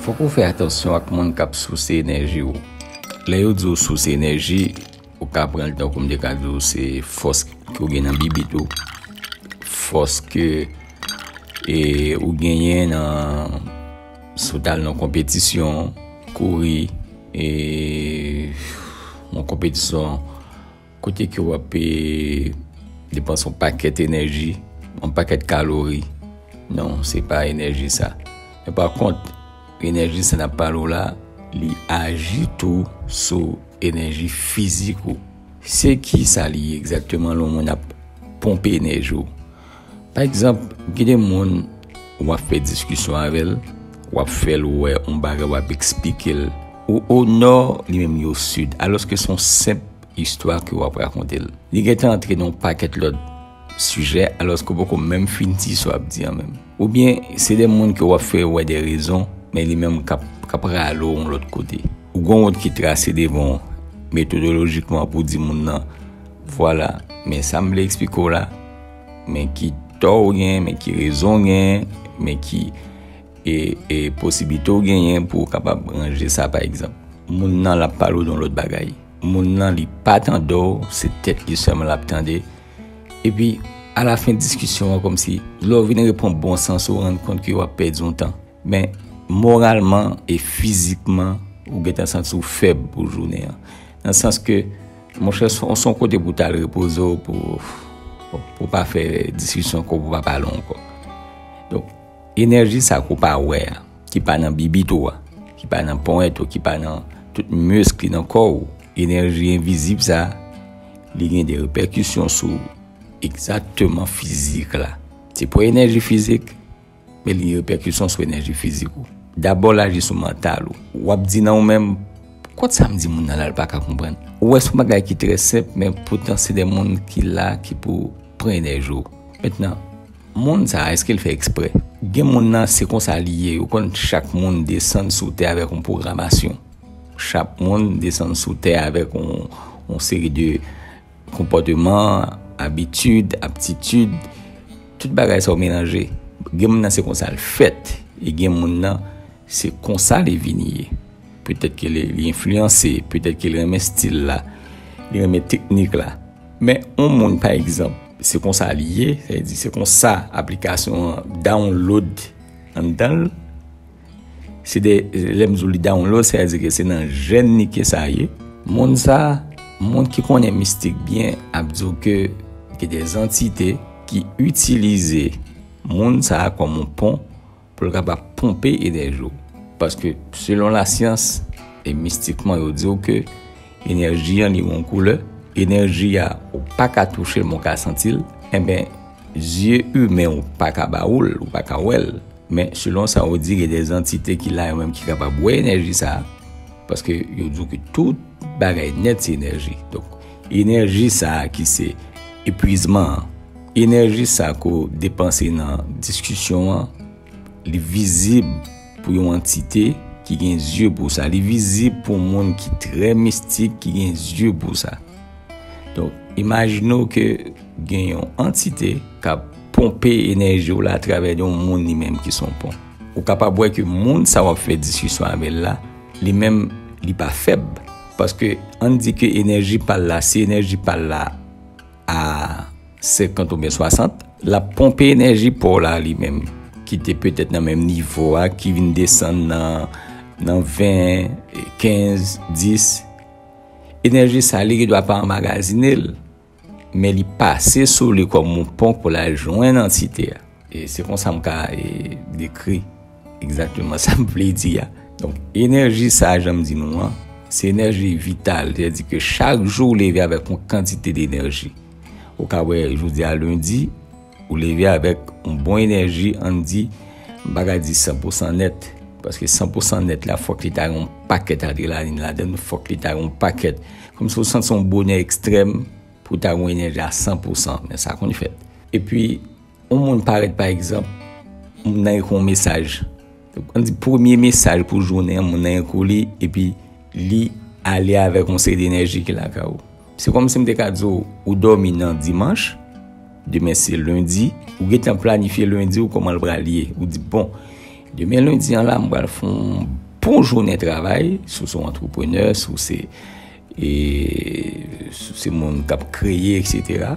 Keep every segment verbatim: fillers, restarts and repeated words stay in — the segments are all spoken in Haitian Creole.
Fòk ou fè atansyon ak moun k ap souse enèji w. Lè yo di w souse enèji, ou ka pran l tankou m te ka di w se fòs ke w gen nan bibit ou, fòs ke e, ou genyen nan si w t al nan konpetisyon, kouri, e, yon konpetisyon kote ke w ap e, depanse yon pakèt enèji, yon pakèt kalori. Non, se pa enèji sa. Men pa kont, enèji sa n ap pale w la, li aji tou sou enèji fizik ou. Se ki sa li ye egzakteman lè yon moun ap ponpe enèji w? Pa egzanp, gen de moun w ap fè diskisyon avè l, w ap fè l wè yon bagay, w ap eksplike l. Ou o nò, li menm li o sid, alòske se yon senp istwa ke w ap rakonte l. Li gentan antre nan yon pakèt lòt sijè, alòske w poko menm fin di sa w ap di an menm. Oubyen, se de moun ke w ap fè wè de rezon, men li menm k ap, k ap rale w yon lòt kote. Ou gen yon wout ki trase devan w, metodolojikman pou di moun nan, vwala, men sa m vle eksplike w la, men ki tò w gen, men ki rezon w gen, men ki e, e posiblite w genyen pou w kapab ranje sa, pa egzanp. Moun nan l ap pale w de yon lòt bagay. Moun nan li pa tande w, se tèt li sèlman l ap tande. Epi, alafen diskisyon an, kòmsi, lè w vin reponn bon sans ou, w rann kont ke w ap pèdi yon tan. Men, moralman e fizikman, ou gentan santi w fèb pou jounen an. Nan sans ke, monchè, se yon kote pou w t al repoze w, pou, pou w pa fè diskisyon ankò, pou w pa pale ankò. Donk, enèji sa ke w pa wè a, ki pa nan bibit ou a, ki pa nan ponyèt ou, ki pa nan tout misk ki nan kò w, enèji envizib sa, li gen de repèkisyon sou egzakteman fizik la. Se pa enèji fizik, men li gen repèkisyon sou enèji fizik ou. Dabò, l aji sou mantal ou. W ap di nan ou menm, kot sa m di moun nan la, l pa ka konprann. Ou wè, se yon bagay ki trè senp, men poutan se de moun ki la ki pou pran enèji w. Mentnan, moun sa a, èske l fè eksprè? Gen moun nan, se konsa li ye. Ou konn, chak moun desann sou tè avèk yon pwogramasyon. Chak moun desann sou tè avèk yon, yon seri de konpòteman, abitid, aptitid, tout bagay sa yo melanje. Gen moun nan, se konsa l fèt, e gen moun nan, se konsa li vin ye. Petèt ke li, li enfliyanse, petèt ke li renmen stil la, li renmen teknik la. Men yon moun, pa egzanp, se konsa li ye, sa vle di se konsa aplikasyon an download anndan l. Se de, lè m di w li download, sa vle di ke se nan jèn li ke sa ye. Moun sa, moun ki konnen mistik byen ap di w ke gen de antite ki itilize moun sa a kòm yon pon pou l kapab ponpe enèji w. Paske selon lasyans e mistikman, yo di w ke enèji an li yon koulè, enèji a ou pa ka touche l, men w ka santi l. Enben, zye imen ou pa ka ba ou l, ou pa ka wè l. Men selon sa yo di, gen de antite ki la yo menm ki kapab wè enèji sa a. Paske yo di w ke tout bagay nèt se enèji. Donk, enèji sa a ki se epwizman an, enèji sa a ke w depanse nan diskisyon an, li vizib pou yon antite ki gen zye pou sa. Li vizib pou moun ki trè mistik, ki gen zye pou sa. Donk, imajine w ke gen yon antite k ap ponpe enèji w la atravè de yon moun li menm ki se yon pon. Ou kapab wè ke moun sa w ap fè diskisyon avè l la, li menm, li pa fèb. Paske, ann di ke enèji pa l la, si enèji pa l la a senkant oubyen swasant, l ap ponpe enèji pa w la li menm, ki te petèt nan menm nivo a, ki vin desann nan, nan ven, kenz, dis. Enèji sa, li gendwa pa anmagazine l, men li pase sou li kòm yon pon pou l al jwenn antite a. E se konsa m ka, e, dekri egzakteman sa m vle di a. Donk, enèji sa, jan m di nou an, se enèji vital. Sètadi ke chak jou ou leve avèk yon kantite de enèji. Ou ka wè, jodi a lendi, ou leve avèk yon bon enèji, ann di, m pa ka di san pou san nèt. Paske san pou san nèt la, fòk li ta gen yon pakèt adrenalin ladan l, fòk li ta gen yon pakèt. Kòmsi ou santi yon bonè ekstrèm pou w ta gen yon enèji a san pou san. Men sa konn fèt. Epi, yon moun parèt, pa egzanp, moun nan ekri yon mesaj. Ann di premye mesaj pou jounen an, moun nan ekri w li, epi li ale avèk yon seri de enèji ki lakay ou. Se kòmsi m te ka di w, ou dòmi nan dimanch, demen se lendi, ou gentan planifye lendi w kòman l pral ye. Ou di, bon, Demen lendi an la, m pral fè yon bon jounen travay, si w se yon antreprenè, si w se, e, si w se moun k ap kreye, etsetera.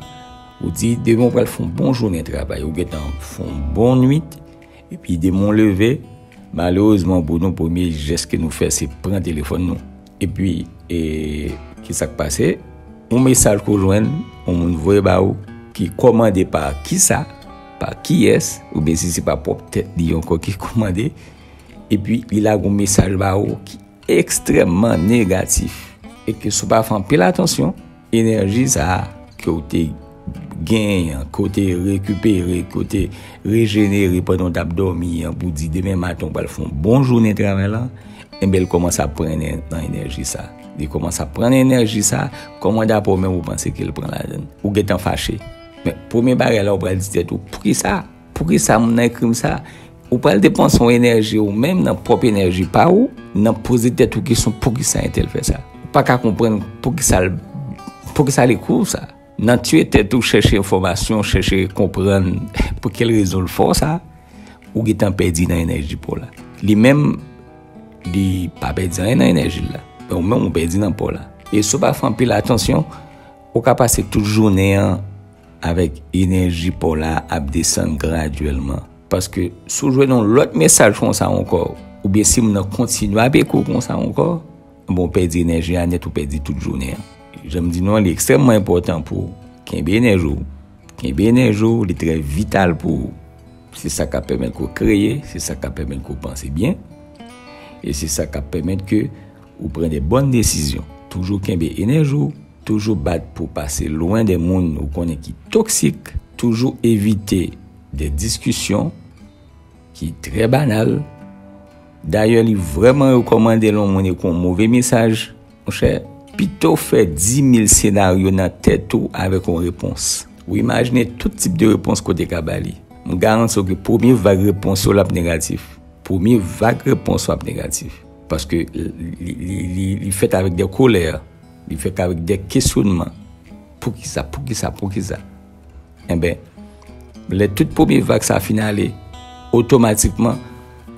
Ou di, demen w pral fè yon bon jounen travay, ou gentan fè yon bon nwit, epi demen w leve, malerezman pou nou, premye jès ke nou fè, se pran telefòn nou. Epi, e, ki sa k pase? Yon mesaj ke w jwenn, yon moun voye ba ou, ki kòmande pa kisa, pa kiyès, oubyen si se pa pwòp tèt li ankò ki kòmande, epi li lage yon mesaj ba ou ki ekstrèmman negatif. E ke si w pa fè anpil atansyon, enèji sa a ke w te genyen an, ke w te rekipere, ke w te rejenere pandan w t ap dòmi an, pou di demen maten w pral fè yon bon jounen travay la, enben, l kòmanse ap pran nan, nan enèji sa. Li kòmanse ap pran nan enèji sa, kòman daprè w menm ou panse ke l pran ladan l? Ou gentan fache. Men, premye bagay la, ou pral di tèt ou, poukisa? Poukisa moun nan ekri m sa? Ou pral depanse yon enèji ou menm nan pwòp enèji pa ou, nan poze tèt ou kesyon, poukisa entèl fè sa? Ou pa ka konprann poukisa l, poukisa l ekri w sa. Nan tiye tèt ou, chèche enfòmasyon, chèche konprann pou kèl rezon l fè w sa, ou gentan pèdi nan enèji pa w la. Li menm, li pa pèdi anyen nan enèji l la. Men ou menm, ou pèdi nan pa w la. E si w pa fè anpil atansyon, ou ka pase tout jounen an avèk enèji pa w la ap desann gradyèlman. Paske si w jwenn yon lòt mesaj konsa ankò, oubyen si moun nan kontinye ap ekri w konsa ankò, bon, w pèdi enèji a nèt, ou pèdi tout jounen an. Jan m di nou an, li ekstrèmman enpòtan pou w kenbe enèji w, kenbe enèji w, li trè vital pou ou. Se sa k ap pèmèt ke w kreye, se sa k ap pèmèt ke w panse byen, e se sa k ap pèmèt ke ou pran de bòn desizyon. Toujou kenbe enèji w, toujou bat pou w pase lwen de moun ou konnen ki toksik, toujou evite de diskisyon ki trè banal. Dayè, li vrèman rekòmande lè yon moun ekri yon move mesaj, monchè, pito w fè di mil senaryo nan tèt ou avèk yon repons. Ou imajine tout tip de repons ke w te ka ba li. M garanti w ke premye vag repons yo l ap negatif. Premye vag repons yo ap negatif. Paske li, li, li, li fèt avèk de kolè, li fèt avèk de kesyonman. Poukisa, poukisa, poukisa? Enben, lè tout premye vag sa fin ale, otomatikman,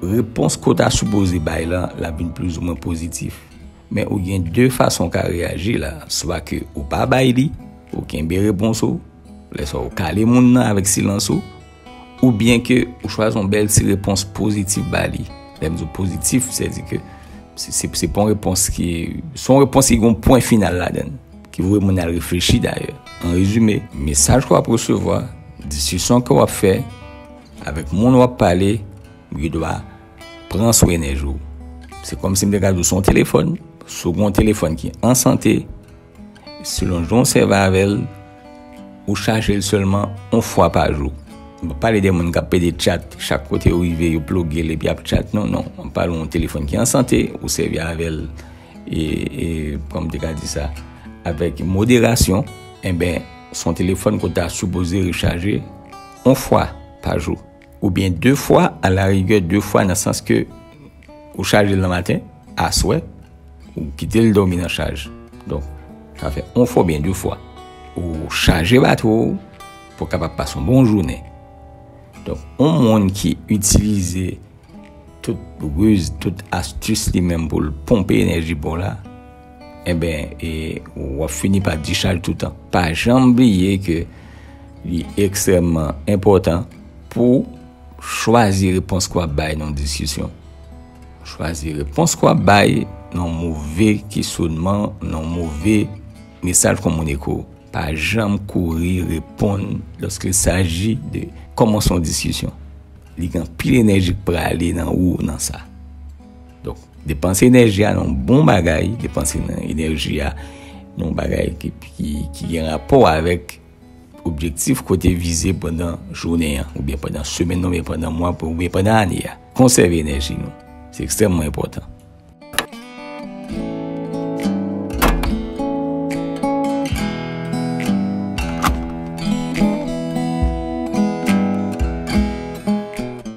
repons ke w ta sipoze bay la, l ap vin plizoumwen pozitif. Men ou gen de fason w ka reyaji la. Swa ke ou pa bay li, ou kenbe repons ou, lè sa w kale moun nan avèk silans ou, oubyen ke ou chwazi yon bèl ti repons pozitif ba li. Lè m di w pozitif, sètadi ke se, se, se pa yon repons ki, se yon repons ki gen yon pwen final ladan l, ki voye moun nan al reflechi dayè. An rezime, mesaj ke w ap resevwa, diskisyon ke w ap fè avèk moun w ap pale, ou gen dwa pran sou enèji w. Se kòmsi m te ka di w se yon telefòn. Si w gen yon telefòn ki an sante, selon jan w sèvi avè l, ou chaje l sèlman yon fwa pa jou. M pa pale de moun k ap pede tchat, chak kote yo rive, yo ploge l epi y ap tchat. Non, non. M pale yon telefòn ki an sante, ou sèvi avè l, e, e, kòman m te ka di sa, avèk moderasyon, enben, se yon telefòn ke w ta sipoze rechaje yon fwa pa jou. Oubyen de fwa, alarigè de fwa, nan sans ke ou chaje l nan maten, aswè, ou kite l dòmi nan chaj. Donk, sa fè yon fwa oubyen de fwa. Ou chaje batri w pou w kapab pase yon bon jounen. Donk, yon moun ki itilize tout riz, tout astis li menm pou l ponpe enèji pa w la, enben, e, w ap fini pa dichaj toutan. Pa janm bliye ke li ekstrèmman enpòtan pou w chwazi repons ke w ap bay nan yon diskisyon. Chwazi repons ke w ap bay nan yon move kesyonman, nan yon move mesaj ke yon moun ekri w. Pa janm kouri reponn lòske il s'agit de kòmanse yon diskisyon. Li gen anpil enèji k prale nan ou nan sa. Donk, depanse enèji a nan yon bon bagay, depanse nan enèji a nan yon bagay ki, ki, ki gen rapò avèk objektif ke w te vize pandan jounen an, oubyen pandan semèn nan, oubyen pandan mwa, oubyen pandan ane a. Konsève enèji nou. Se ekstrèmman enpòtan.